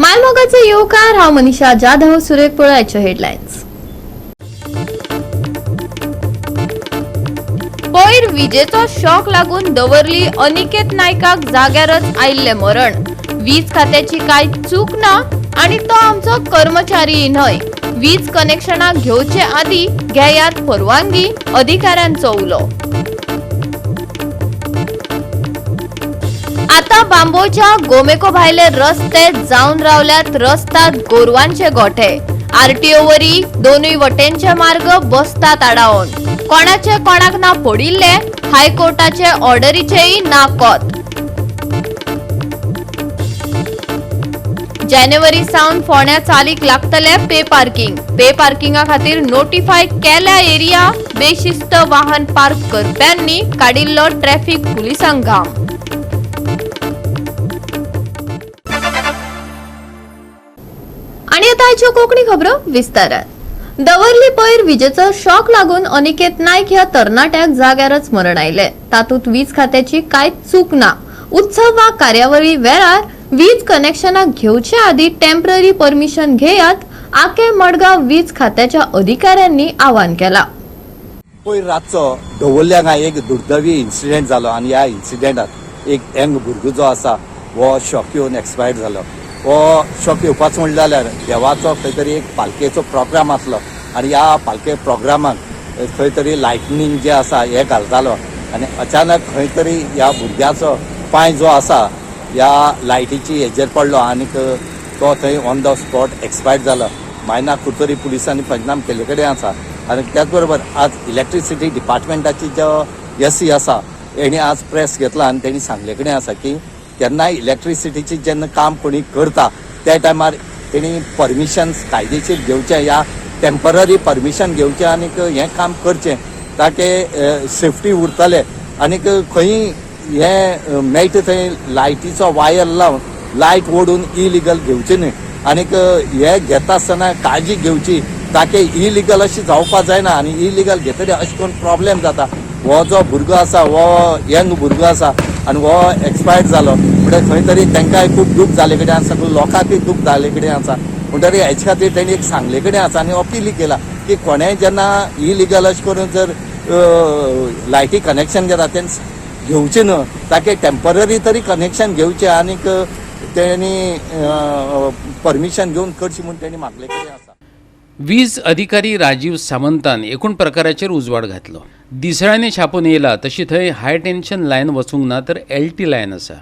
मायमोगाचे येवकार. हांव मनीषा जाधव. सुरेख पळयाच्यो हेडलायन्स. पयर विजेचो शॉक लागून दवर्ली अनिकेत नायकाक जाग्यारच आयिल्लें मरण. वीज खात्याची कांय चूक ना आनी तो आमचो कर्मचारीय न्हय. वीज कनेक्शनां घेवचे आदी घेयात परवानगी, अधिकाऱ्यांचो उलो. आता बांबोच्या गोमेको भायले रस्ते जावन रावल्यात रस्तात गोरवांचे गोठे. आरटीओ वरी दोनूय वटेनचे मार्ग बसतात आडावन. कोणाचे कोणाक ना पडिल्ले, हायकोर्टाचे ऑर्डरीचेय ना कोत. जानेवारी सावन फोंड्या चालीक लागतले पे पार्किंग. पे पार्किंगा खातीर नोटिफाय केल्या एरिया. बेशिस्त वाहन पार्क करप्यांनी काडिल्लो ट्रॅफिक पुलिसांक घाम. आणि आता आयच्यो कोंकणी खबरो विस्तारात. दवर्ली पयर विजेचो शॉक लागून अनिकेत नायक ह्या तरणाट्याक जाग्यारच मरण आयले. तातूंत वीज खात्याची कांय चूक ना. उत्सव वा कार्यावळी वेळार वीज कनेक्शनां घेवचे आदी टेम्पररी परमिशन घेयात, आके मडगांव वीज खात्याच्या अधिकाऱ्यांनी आवाहन केला. पयर रातचो दवर्ले हांगा एक दुर्दैवी इन्सिडेंट जालो आनी ह्या इन्सिडेंटात एक यंग भुरगो जो आसा हो शॉक येवन एक्सपायर्ड जालो. हो शॉक येवपाचो म्हणलें जाल्यार देवाचो खंय तरी एक पालखेचो प्रोग्राम आसलो आनी ह्या पालखे प्रोग्रामाक खंय तरी लायटनींग जे आसा हे घालतालो आनी अचानक खंय तरी ह्या भुरग्याचो पांय जो आसा ह्या लायटीची हेजेर पडलो आनीक तो थंय ऑन the spot expired जालो. मायना कुडतरी पुलिसांनी पंचनाम केल्ले कडेन आसा आनी त्याच बरोबर आज इलेक्ट्रिसिटी डिपार्टमेंटाची जो एस सी आसा हेणी आज प्रेस घेतला आनी तेणी सांगले कडेन आसा की केन्नाय इलेक्ट्रिसिटीची जेन्ना काम कोणी करता त्या टायमार तेणी परमिशन कायदेशीर घेवचें या टेम्पररी परमिशन घेवचें आनीक हें काम करचें ताके सेफ्टी उरतले. आनीक खंयी हें मेळटा थंय लायटीचो वायर लावन लायट ओडून इलिगल घेवचें न्हय आनीक हे घेता आसतना काळजी घेवची ताके इलिगल अशी जावपा जायना. आनी इलिगल घेतरी अशें करून प्रॉब्लेम जाता. हो जो भुरगो आसा हो यंग भुरगो आसा आनी हो एक्सपायर्ड जालो म्हणटगीर खंय तरी तांकांय खूब दूख जाले कडेन आसा, सगळे लोकांकूय दूख जाले कडेन आसा. म्हणटगीर हेचे खातीर तेणी एक सांगले कडेन आसा आनी अपील केला की कोणेय जेन्ना इलिगल अशें करून जर लायटी कनेक्शन घेता तेन्ना घेवचें न्हय, ताके टेम्पररी तरी कनेक्शन घेवचें आनीक तेणी परमिशन घेवन करची म्हूण तेणी मागले कडेन आसा. वीज अधिकारी राजीव सामंतान एकूण प्रकाराचेर उजवाड घातलो. दिसळ्यांनी छापून येयला तशी थंय हाय टेन्शन लायन वचूंक ना, तर एल टी लायन आसा.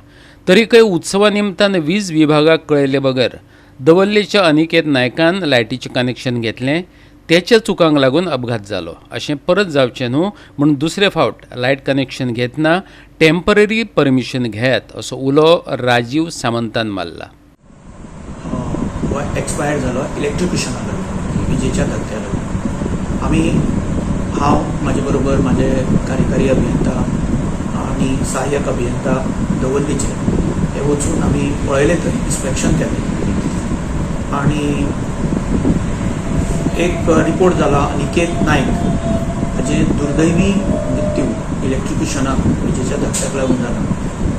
तरीकय उत्सवा निमतान वीज विभागाक कळयले बगर दवल्लेच्या अनिकेत नायकान लायटीचें कनेक्शन घेतलें. तेच्या चुकांक लागून अपघात जालो. अशें परत जावचें न्हू म्हूण दुसरे फावट लायट कनेक्शन घेतना टेम्पररी परमिशन घेयात, असो उलो राजीव सामंतान मारला. हो एक्सपायर जालो इलेक्ट्रिक्युशना लागून, विजेच्या धक्क्या लागून. आमी, हांव, म्हाजे बरोबर म्हाजे कार्यकारी अभियंता आनी सहाय्यक अभियंता दवर्लीचे हे वचून आमी पळयलें, थंय इन्स्पेक्शन केलें आनी एक रिपोर्ट जाला, अनिकेत नायक हाजे दुर्दैवी मृत्यू इलेक्ट्रिक्युशनाक, विजेच्या धक्क्याक लागून जाला.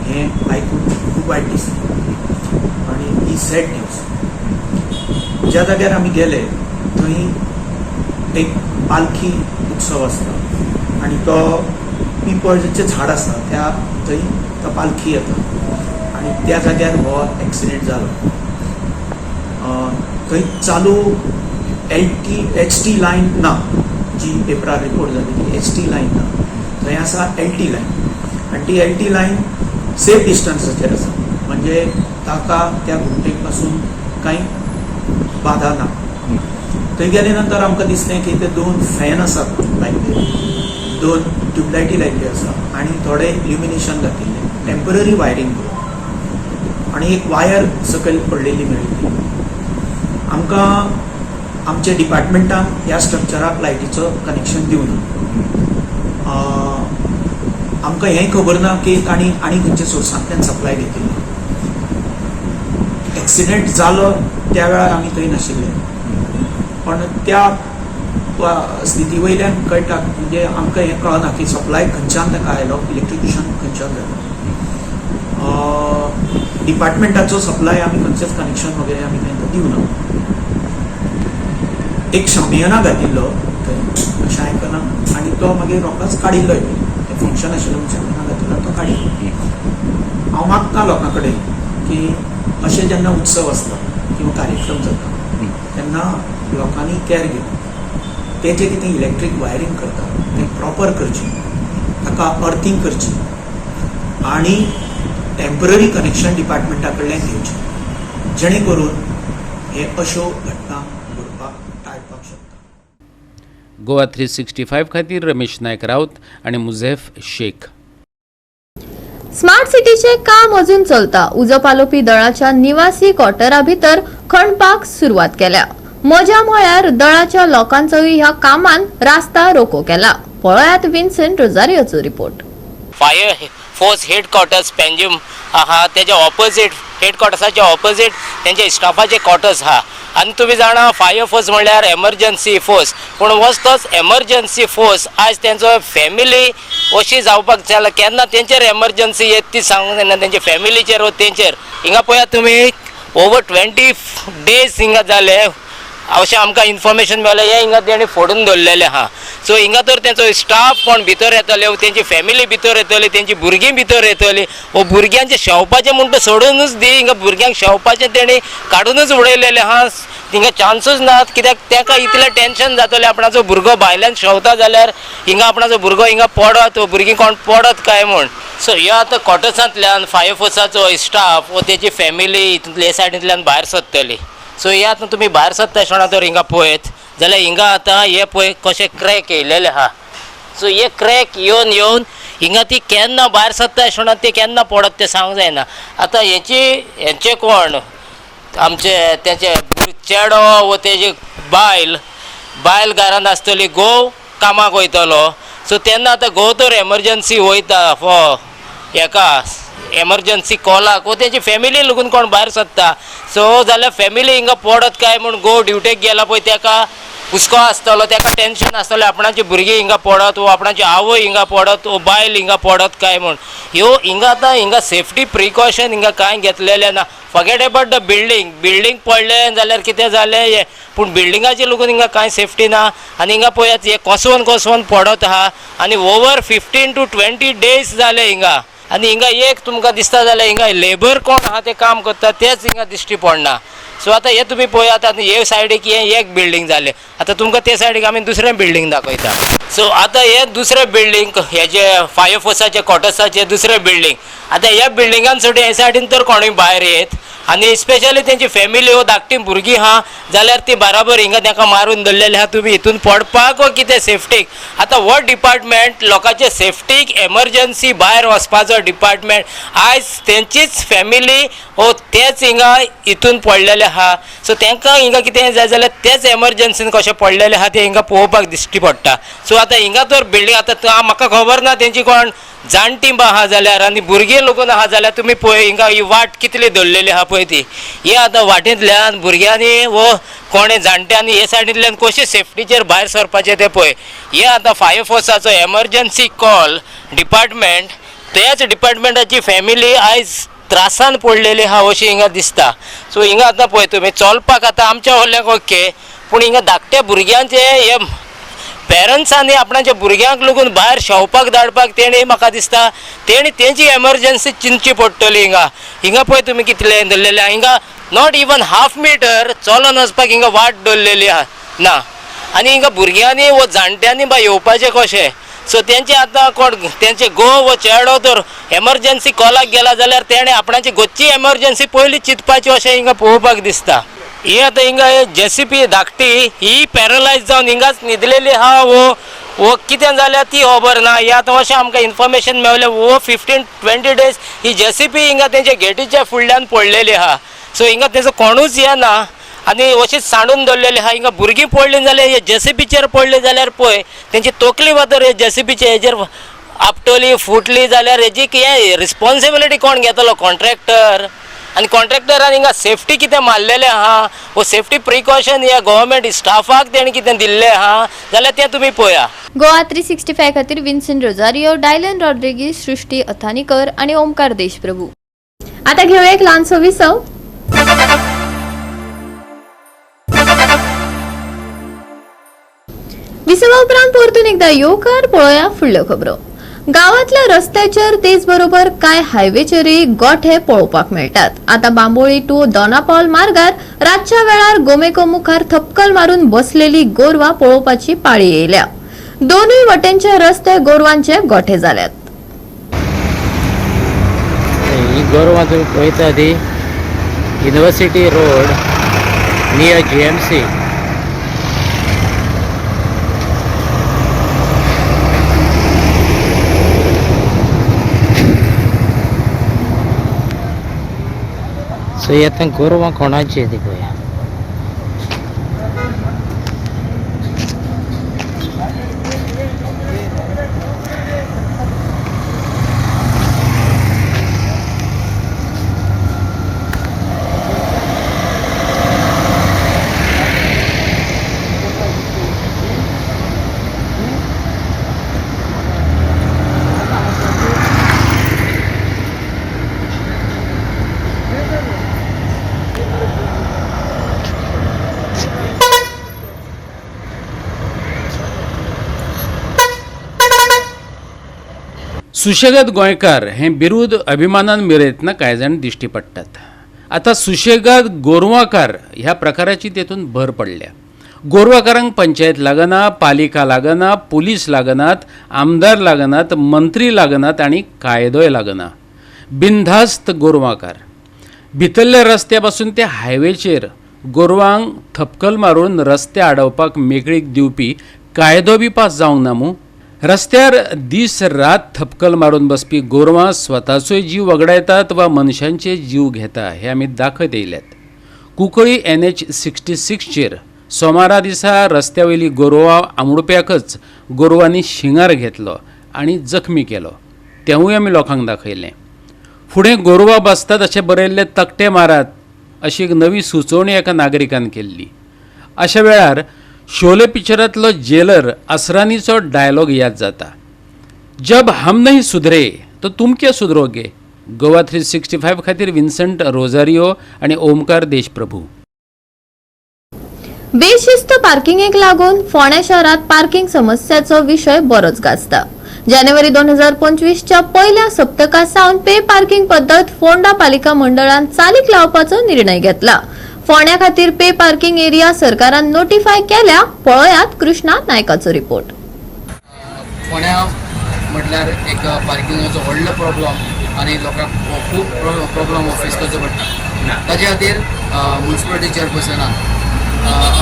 हें आयकून खूब वायट दिसलें आनी ही सॅड न्यूज. ज्या जाग्यार आमी गेले थंय एक पालखी उत्सव आसता आनी तो पिंपळाचें झाड आसा त्या थंय तो पालखी येता आनी त्या जाग्यार हो एक्सिडेंट जालो. थंय चालू L T, H T line ना. जी पेपरार रिपोर्ट जाली ती एच टी लायन ना, थंय आसा एल टी लायन आनी ती एल टी लायन सेफ डिस्टन्साचेर आसा, म्हणजे ताका त्या घुमटेक पासून कांय बाधा ना. थंय गेले नंतर आमकां दिसलें की ते दोन फॅन आसात लायिल्ले, दोन ट्युबलायटी लायिल्ल्यो आसा आनी थोडे इल्युमिनेशन घातिल्लें, टेम्पररी वायरींग करून, आनी एक वायर सकयल पडलेली मेळिल्ली आमकां. आमच्या डिपार्टमेंटान ह्या स्ट्रक्चराक लायटीचो कनेक्शन दिवना. आमकां हें खबर ना की तांणी आनी खंयच्या सोर्सांतल्यान सप्लाय घेतिल्लो. एक्सिडेंट जालो त्या वेळार आमी थंय नाशिल्ले, पण त्या स्थिती वयल्यान कळटा, म्हणजे आमकां हें कळना की सप्लाय खंयच्यान ताका आयलो, इलेक्ट्रिक्युशन खंयच्यान जालें. डिपार्टमेंटाचो सप्लाय आमी खंयचेच कनेक्शन वगैरे आमी तांकां दिवना. एक शामियाना घातिल्लो थंय अशें आयकलां आनी तो मागीर रोखडोच काडिल्लोय बी. तें फंक्शन आशिल्लें म्हणून शामियाना घातिल्लो, तो काडिल्लो. हांव मागता लोकां कडेन की अशे जेन्ना उत्सव आसता किंवा कार्यक्रम जाता तेन्ना लोकांनी कॅर घेवन ते जे कितें इलेक्ट्रीक वायरींग करता तें प्रॉपर करचें, ताका अर्थिंग करची आनी टेम्पररी कनेक्शन डिपार्टमेंटा कडल्यान घेवचें, जेणे करून हे अश्यो घटना घडपाक टाळपाक शकता. गोवा 365 खातीर रमेश नायक राऊत आणि मुझेफ शेख. स्मार्ट सिटीचे काम अजून चलता. उजो पालोवपी दळाच्या निवासी क्वार्टरा भितर खणपाक सुरवात केल्या. मजा म्हळ्यार दळाच्या लोकांचोय ह्या कामान रास्ता रोको केला. पळयात Vincent रोजारियोचो report. Fire force headquarters Panjim आहा, तेच्या ऑपोजीट, हेडक्वॉर्टर्साच्या ऑपोजीट तेंचे स्टाफाचे क्वॉर्टर्स आहा. आनी तुमी जाणा, फायर फोर्स म्हणल्यार एमर्जन्सी फोर्स, पूण वच एमर्जन्सी फोर्स आयज तेंचो फॅमिली अशी जावपाक जाला. केन्ना तेंचेर एमर्जन्सी येत ती सांगूंक जायना, तेंच्या फॅमिलीचेर वो तेंचेर. हिंगा पळयात तुमी, ओवर 20 डेज हिंगा जाले अशें आमकां इन्फॉर्मेशन मेळ्ळें. हें हिंगा तेणी फोडून दवरलेलें आहा. सो हिंगा तर तेंचो स्टाफ कोण भितर येतले, तेंची फॅमिली भितर येतली, तेंची भुरगीं भितर येतली. वो भुरग्यांचें शेवपाचें म्हूण तें सोडूनच दी, हिंगा भुरग्यांक शेवपाचें तेणी काडूनच उडयलेलें आहा. हिंगा चान्सूच ना, कित्याक ताका इतलें टेंशन जातलें, आपणाचो भुरगो भायल्यान शेवता जाल्यार हिंगा आपणाचो भुरगो हिंगा पडत वो भुरगीं कोण पडत काय म्हूण. सो ह्या आतां क्वॉर्टर्सांतल्यान फायर फोर्साचो स्टाफ वो तेजी फॅमिली हितूंतले सायडींतल्यान भायर सरतली. सो हे आतां तुमी भायर सरता आसतना तर हिंगा पळयत जाल्यार हिंगा आतां हे पळय कशें क्रॅक येयलेले आहा. सो हे क्रॅक येवन येवन हिंगा ती केन्ना भायर सरता आसतना ते केन्ना पडत तें सांगूंक जायना. आतां हेची हेंचे कोण आमचे तेचे चेडो वो तेजी बायल, बायल घरांत आसतली, घोव कामाक वयतलो. सो तेन्ना आतां घोव तर एमर्जन्सी वयता फॉर हेका एमर्जन्सी कॉलाक वो तेजी फॅमिली लागून कोण भायर सरता. सो जाल्यार फॅमिली हिंगा पडत काय म्हूण घोव ड्युटेक गेला पळय, तेका हुस्को आसतलो, तेका टेंशन आसतलें, आपणाची भुरगीं हिंगा पडत वो आपणाची आवय हिंगा पडत वो बायल हिंगा पडत काय म्हूण. ह्यो हिंगा आतां हिंगा सेफ्टी प्रिकॉशन हिंगा कांय घेतलेलें ना. Forget about the building, building पडलें जाल्यार कितें जालें हें, पूण बिल्डिंगाचेर लागून हिंगा कांय सेफ्टी ना. आनी हिंगा पळयात, हे कोसळोन कोसळोन पडत आहा आनी over 15 to 20 days जाले हिंगा. आनी हिंगा एक तुमकां दिसता जाल्यार हिंगा लेबर कोण आहा ते काम करता तेच हिंगा दिश्टी पडना. सो आतां हे तुमी पळयात, आतां हे सायडीक हे एक बिल्डींग जालें, आतां तुमकां ते सायडीक आमी दुसरें बिल्डींग दाखयता. सो आतां हे दुसरें बिल्डींग, हेजे फायर फोर्साचे क्वॉर्टर्साचे दुसरें बिल्डींग. आतां ह्या बिल्डिंगान सोडून हे सायडीन तर कोणूय भायर येत आनी स्पेशली तेंची फॅमिली हो धाकटी भुरगीं आहा जाल्यार ती बराबर हिंगा तांकां मारून दवरलेली आहा, तुमी हितून पडपाक वो कितें सेफ्टीक. आतां हो डिपार्टमेंट लोकांचे सेफ्टीक एमर्जन्सी भायर वचपाचो डिपार्टमेंट, आयज तेंचीच फॅमिली हो तेच हिंगा हितून पडलेले आहा. सो तांकां हिंगा कितें जाय जाल्यार तेच एमर्जन्सीन कशें पडलेले आहा तें हिंगा पळोवपाक दिश्टी पडटा. सो आतां हिंगा तर बिल्डींग आतां म्हाका खबर ना तेंची कोण जाणटी बा आहा जाल्यार आनी भुरगीं लोकून आहा जाल्यार तुमी पळय हिंगा ही वाट कितली दवरलेली आहा पळय ती. ही आतां वाटेंतल्यान भुरग्यांनी वो कोणे जाणट्यांनी हे सायडींतल्यान कशें सेफ्टीचेर भायर सरपाचें तें पळय. हे आतां फायर फोर्साचो एमर्जन्सी कॉल डिपार्टमेंट, त्याच डिपार्टमेंटाची फॅमिली आयज त्रासान पडलेली आहा अशी हिंगा दिसता. सो हिंगा आतां पळय तुमी चलपाक आतां आमच्या व्हडल्यांक ओके, पूण हिंगा धाकट्या भुरग्यांचे हे पेरंट्सांनी आपणाच्या भुरग्यांक लागून भायर शेवपाक धाडपाक तेणी म्हाका दिसता तेणी तेंची एमर्जन्सी चिंतची पडटली. हिंगा हिंगा पळय तुमी कितले दवरलेले आहा. हिंगा not even half metre चलोन वचपाक हिंगा वाट दवरलेली आहा ना. आनी हिंगा भुरग्यांनी वो जाणट्यांनी बा येवपाचें कशें? सो तेंचे आतां कोण तेंचे घोव वो चेडो तर एमर्जन्सी कॉलाक गेला जाल्यार तेणें आपणाची गोच्ची एमर्जन्सी पयलीं चिंतपाची अशें हिंगा पळोवपाक दिसता. ही आतां हिंगा जेसीबी धाकटी ही पॅरलायज जावन हिंगाच न्हिदलेली आहा वो वो कितें जाल्यार ती खबर ना. हे आतां अशें आमकां इन्फॉर्मेशन मेवलें, वो 15-20 डेज ही जेसीबी हिंगा तेंच्या गेटीच्या फुडल्यान पडलेली आहा. सो हिंगा तेजो कोणूच येना आनी अशीच सांडून दवरलेली आहा. हिंगा भुरगीं पडलीं जाल्यार हे जेसीबीचेर पडली जाल्यार पळय तेंची तकली मातर हे जेसीबीचे हेजेर आपटली फुटली जाल्यार हेजी हें रिस्पोन्सिबिलिटी कोण घेतलो? कॉन्ट्रॅक्टर. आनी कॉन्ट्रॅक्टरान हिंगा सेफ्टी कितें मारलेलें आहा वो सेफ्टी प्रिकॉशन ह्या गव्हर्मेंट स्टाफाक तेणी कितें दिल्लें आहा जाल्यार तें तुमी पळया. गोवा 365 खातीर विन्सेंट रोजारियो, डायलन रॉड्रिगीस, सृष्टी अथानीकर आणि ओमकार देशप्रभू. आता घेऊया एक ल्हानसो विसव. विसवा उपरांत परतून एकदा येवकार. पळोवया फुडल्यो खबरो. गावातल्या रस्त्याचेर तेच बरोबर कांय हायवेचेरय गोठे पळोवपाक मेळटात. आता बांबोळी टू दोनापावल मार्गार रातच्या वेळार गोमेको मुखार थपकल मारून बसलेली गोरवां पळोवपाची पाळी येयल्या. दोनूय वटेनचे रस्ते गोरवांचे गोठे जाल्यात. ही गोरवां तुमी पळयता ती university road near GMC. So ही आतां गोरवां कोणाची ती पळया. सुशेगाद गोंयकार हें बिरूद अभिमानान मिरयतना कांय जाण दिश्टी पडटात. आतां सुशेगाद गोरवांकार ह्या प्रकाराची तेतून भर पडल्या. गोरवाकारांक पंचायत लागना, पालिका लागना, पुलीस लागनात, आमदार लागनात, मंत्री लागनात आनी कायदोय लागना. बिनधास्त गोरवांकार भितरल्या रस्त्या पासून ते हायवेचेर गोरवांक थपकल मारून रस्ते आडोवपाक मेकळीक दिवपी कायदो बी पास जावंक ना मूं. रस्त्यार दीस रात थपकल मारून बसपी गोरवां स्वताचोय जीव वगडायतात वा मनशांचे जीव घेता हे आमी दाखयत येयल्यात. कुंकळी NH 66चेर सोमारा दिसा रस्त्या वयली गोरवां आमुडप्याकच गोरवांनी शिंगार घेतलो आनी जखमी केलो, तेवूय आमी लोकांक दाखयलें. फुडें गोरवां बसतात अशें बरयल्ले तकटे मारात अशी एक नवी सुचोवणी एका नागरिकान केल्ली. अशा वेळार शोले पिक्चरांतलो जेलर असरानीचो डायलॉग याद जाता, जब हम नहीं सुधरे तो तुम क्या सुधरोगे. गोवा 365 खातीर विन्संट रोजारियो आनी ओमकार देशप्रभू. बेशिस्त पार्किंगेक लागून फोंड्या शहरात पार्किंग समस्याचो विशय बरोच गाजता. जानेवारी 2025च्या पयल्या सप्तका सावन पे पार्किंग पद्दत फोंडा पालिका मंडळान चालीक लावपाचो निर्णय घेतला. फोंड्या खातीर पे पार्किंग एरिया सरकारान नोटिफाय केल्या. पळयात कृष्णा नायकाचो रिपोर्ट. फोंड्या म्हटल्यार एक पार्किंगाचो व्हडलो प्रॉब्लम आनी लोकांक खूब प्रॉब्लम फेस करचो पडटा. ताजे खातीर म्युनिसिपालिटी चेअरपर्सनान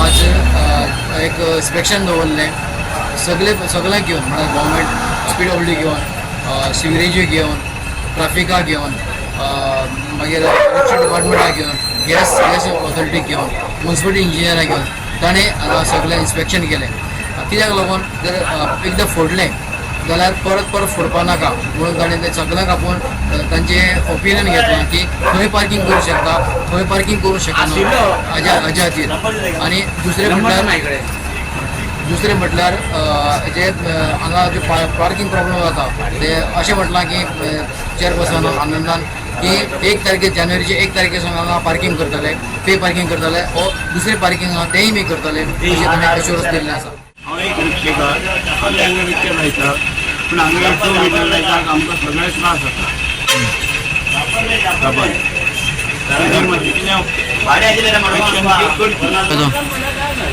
आज एक इन्स्पेक्शन दवरलें सगळे सगळ्यांक घेवन, म्हळ्यार गव्हर्मेंट PWD घेवन, सिवरेजूय घेवन, ट्राफिकाक घेवन, मागीर इलेक्ट्रिक डिपार्टमेंटाक घेवन, गॅस ऑथॉरिटीक घेवन, म्युनिसिपालिटी इंजिनियराक घेवन ताणें हांगा सगळें इन्स्पेक्शन केलें. कित्याक लागून जर एकदां फोडलें जाल्यार परत परत फोडपा नाका म्हणून ताणें ते सगळ्यांक आपोवन तांचें ओपिनियन घेतलां की खंय पार्कींग करूं शकता, खंय पार्कींग करूं शकना हाज्या खातीर. आनी दुसरें म्हटल्यार जे हांगा जे पार्कींग प्रॉब्लम जाता ते अशें म्हटलां की चेअरपर्सन आनंदान की 1 तारखेर जानेवारीचे 1 तारखे सावन हांगा पार्कींग करतले, पे पार्कींग करतले ओ दुसरें पार्कींग आहा तेंय बी करतले अशें ताणें एश्योरन्स दिल्लें आसा. हांव एक रिक्षेकार, आमी हांगा रिक्षा लायता, पूण हांगा टू व्हिलर लायता, आमकां सगळे त्रास जाता.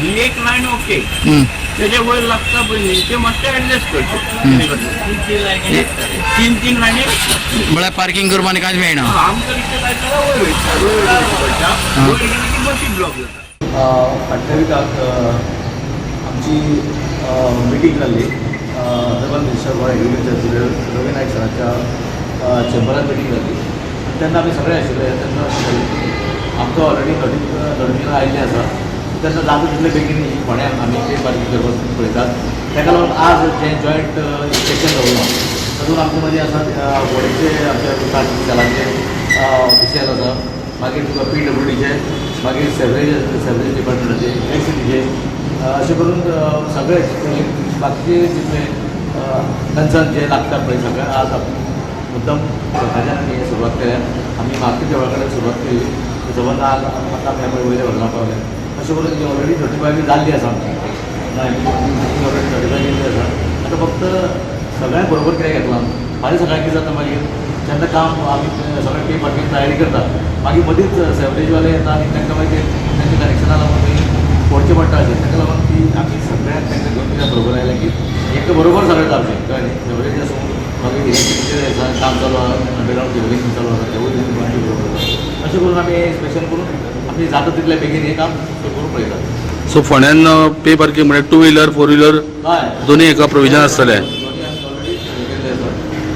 ही एक लायन ओके, तेजे वयर लागता पळय न्ही ते मातशें एडजस्ट करचें. तीन तीन लायनी म्हळ्यार पार्कींग करपाक आनी कांयच मेळना. आमकां रिक्षा लायतना वयर वयता, वयर वयचें पडटा, वयर गेलें की बसी ब्लॉक जाता. फाटल्या विकाक आमची मिटींग जाल्ली honourable minister for agriculture Ravi Naik सराच्या चेंबरान मिटींग जाल्ली. तेन्ना आमी सगळे आशिल्ले. तेन्ना अशें जालें की आमकां ऑलरेडी नोटिफिकेशन आयिल्लें आसा. तेन्ना जाता तितले बेगीन ही फोंड्यां आमी पे पार्कींग करपाक पळयतात. ताका लागून आज जें जॉयंट इन्स्पेक्शन दवरलां तातूंत आमचे मदीं आसा फोंडेचे आमच्या पार्कींग सेलाचे ऑफिशियल आसा, मागीर तुका PWDचे, मागीर सेवरेज डिपार्टमेंटाचे, इलेक्ट्रिसिटीचे, अशें करून सगळे बाकीचे जितले कन्सर्न जे लागता पळय सगळे आज मुद्दम सकाळच्यान आमी हें सुरवात केल्या. आमी मार्ती देवळा कडेन सुरवात केली, सबंद आज आतां आमी पळय वयल्या हॉलां पावले. अशें करून ऑलरेडी 35 जाल्ली आसा आमची, ऑलरेडी 35 गेल्ली आसा. आतां फक्त सगळ्यांक बरोबर कित्याक घेतलां, फाल्यां सकाळीं कितें जाता मागीर जेन्ना काम आमी सगळें पे पार्किंग तयारी करता, मागीर मदींच सेवरेजवाले येता आनी तांकां मागीर तेंच्या कनेक्शना लागून मागीर फोडचें पडटा अशें. ताका लागून ती आमी सगळ्यांक तांकां घेवन कित्याक बरोबर आयल्या की एक बरोबर सगळें जावचें, कळ्ळें न्ही. सेवरेज आसूं मागीर इलेक्ट्रिसिटीचें काम चालू आसा, अंडरग्रावंड केबलिंग चालू आसा, तेवूय बी बरोबर आसा. अशें करून आमी इन्स्पेक्शन करून आमी जाता तितल्या बेगीन हें काम करूंक पळयतात. सो फोंड्यान पे पार्किंग म्हणजे टू व्हिलर फोर व्हिलर हय, दोन्ही एका प्रोविजन आसतलें. दोन्ही आमी ऑलरेडी केल्लें आसा.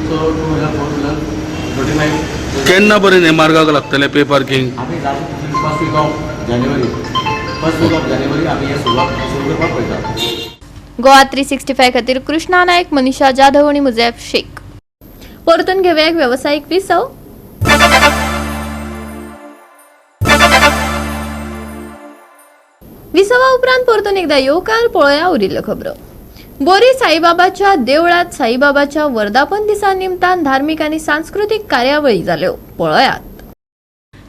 So two wheeler four wheeler 35. केन्ना पर्यंत हें मार्गाक लागतलें पे पार्किंग? आमी जाता तितले first week of January, first week of January आमी हें सुरवात सुरू करपाक पळयतात. गोवा 365 खातीर कृष्णा नायक, मनीषा जाधव आणि मुझेफ शेख. परतून घेवया एक वेवसायीक विसव. विसवा उपरांत परतून एकदा येवकार. पळोवया उरिल्ल्यो खबरो. बोरी साईबाबाच्या देवळात साईबाबाच्या वर्धापन दिसा निमतान धार्मिक आणि सांस्कृतीक कार्यावळी जाल्यो. पळयात.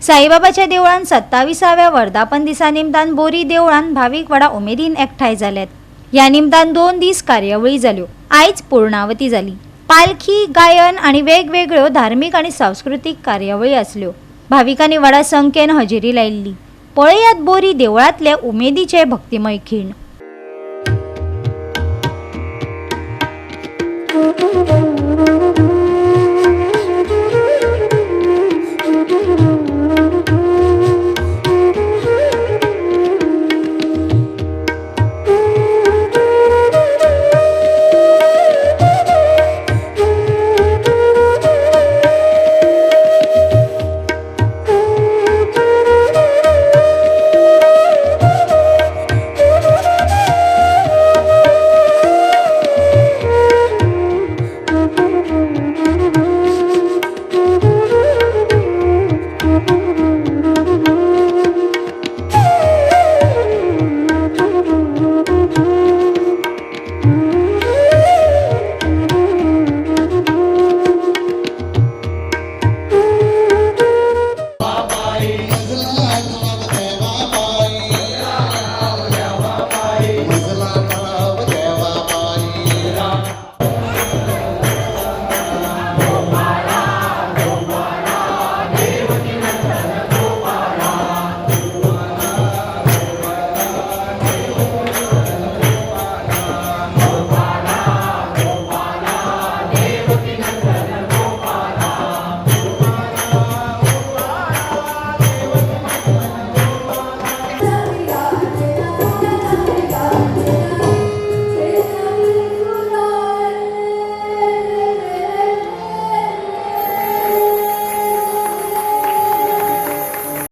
साईबाबाच्या देवळान 27व्या वर्धापन दिसा निमतान बोरी देवळान भावीक व्हडा उमेदीन एकठांय जाल्यात. ह्या निमतान 2 दीस कार्यावळी जाल्यो. आयज पूर्णावती जाली. पालखी, गायन आनी वेगवेगळ्यो धार्मीक आनी सांस्कृतीक कार्यावळी आसल्यो. भाविकांनी व्हडा संख्येन हजेरी लायिल्ली. पळयात बोरी देवळांतले उमेदीचे भक्तिमय खीण.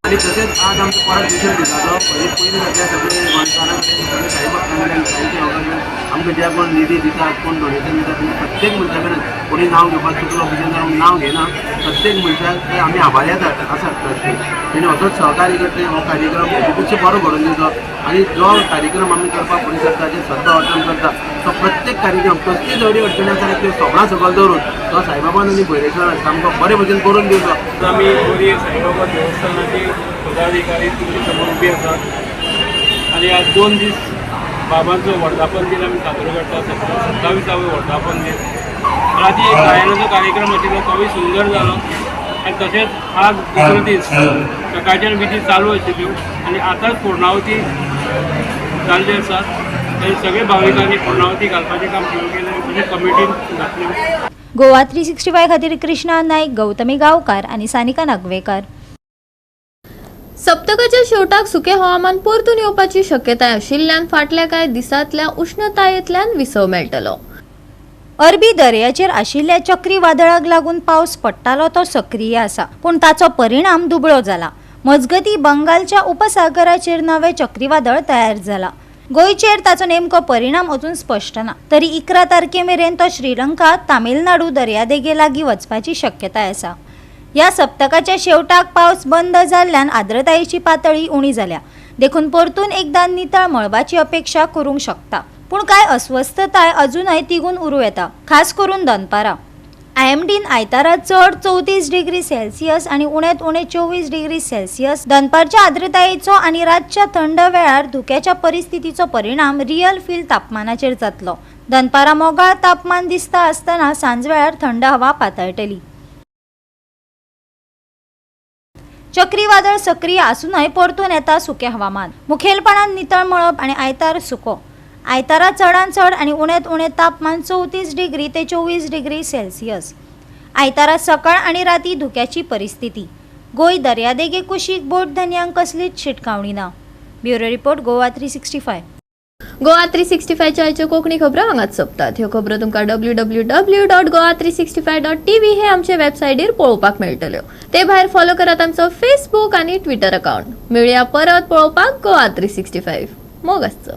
आनी तशेंच आज आमचो परत दुसऱ्या दिसाचो पयलीं पयलीं सगळे सगळे गोंयकारां कडेन सगळे साई भक्तां कडेन साई सेवकां कडेन आमकां जे कोण निधी दितात, कोण डोनेशन दितात, तेंचे प्रत्येक मनशा कडेन कोणी नांव घेवपाक चुकलो अशें जाल्यार नांव घेना, प्रत्येक मनशाक ते आमी आभारी आसात. तेणी असोच सहकार्य करचे, हो कार्यक्रम खुबशे बरो घडोवन दिवचो आनी जो कार्यक्रम आमी करपाक फुडें सरता, जे श्रद्धा अर्जन करता, तो प्रत्येक कार्यक्रम कसली जरी अडचणी आसा त्यो सगळ्यां सकयल दवरून तो साईबाबान आनी भैरेश्वरान सामको बरे भशेन करून दिवचो. आमी बोरये साईबाबा देवस्थानाचे पदाधिकारी तुमचे समोर उबे आसात आनी आज 2 दीस बाबांचो वर्धापन दिन आमी साजरो करतात. 27व्यो वर्धापन दीस. राती एक गायनाचो कार्यक्रम आशिल्लो, तोवूय सुंदर जालो आनी तशेंच आज दुसरो दीस सकाळच्यान विधी चालू आशिल्ल्यो आनी आतांच पूर्णावती जाल्ली आसा. आनी सगळे भाविकांनी पूर्णावती घालपाचें काम सुरू केलें, तशेंच कमिटीन घातलें. गोवा 365 खातीर कृष्णा नाईक, गौतमी गांवकार आनी सानिका नागवेकर. सप्तकाच्या शेवटाक सुकें हवामान परतून येवपाची शक्यताय आशिल्ल्यान फाटल्या कांय दिसांतल्या उश्णतायेंतल्यान विसव मेळटलो. अरबी दर्याचेर आशिल्ल्या चक्रीवादळाक लागून पावस पडटालो तो सक्रीय आसा, पूण ताचो परिणाम दुबळो जाला. मजगती बंगालच्या उपसागराचेर नवें चक्रीवादळ तयार जाला. गोंयचेर ताचो नेमको परिणाम अजून स्पश्ट ना, तरी 11 तारखे मेरेन तो श्रीलंका, तामिळनाडू दर्यादेगे लागीं वचपाची शक्यताय आसा. ह्या सप्तकाच्या शेवटाक पावस बंद जाल्ल्यान आर्द्रतायेची पातळी उणी जाल्या, देखून परतून एकदां नितळ मळबाची अपेक्षा करूंक शकता. पूण कांय अस्वस्थताय अजूनय तिगून उरूं येता, खास करून दनपारां. आयएमडीन आयतारा चड 34 डिग्री सेल्सियस आनी उण्यांत उणें 24 डिग्री सेल्सियस दनपारच्या आर्द्रतायेचो आनी रातच्या थंड वेळार धुक्याच्या परिस्थितीचो परिणाम रियल फील तापमानाचेर जातलो. दनपारां मोगाळ तापमान दिसता आसतना सांजवेळार थंड हवा पातळटली. चक्रीवादळ सक्रीय आसूनय परतून येता सुकें हवामान. मुखेलपणान नितळ मळब आनी आयतार सुको. आयतारा चडांत चड आनी उण्यांत उणें तापमान 34 डिग्री ते 24 डिग्री सेल्सियस. आयतारा सकाळ आनी राती धुक्याची परिस्थिती. गोंय दर्यादेगे कुशीक बोट धनयांक कसलीच शिटकावणी ना. Bureau report, Goa 365. Goa 365च्या आयच्यो कोंकणी खबरो हांगाच सोंपतात. ह्यो खबरो तुमकां www.goa365.tv हे आमचे वेबसायटीर पळोवपाक मेळटल्यो. ते भायर फॉलो करात आमचो फेसबूक आनी ट्विटर अकाउंट. मेळया परत पळोवपाक गोवा 365. मोग आसचो.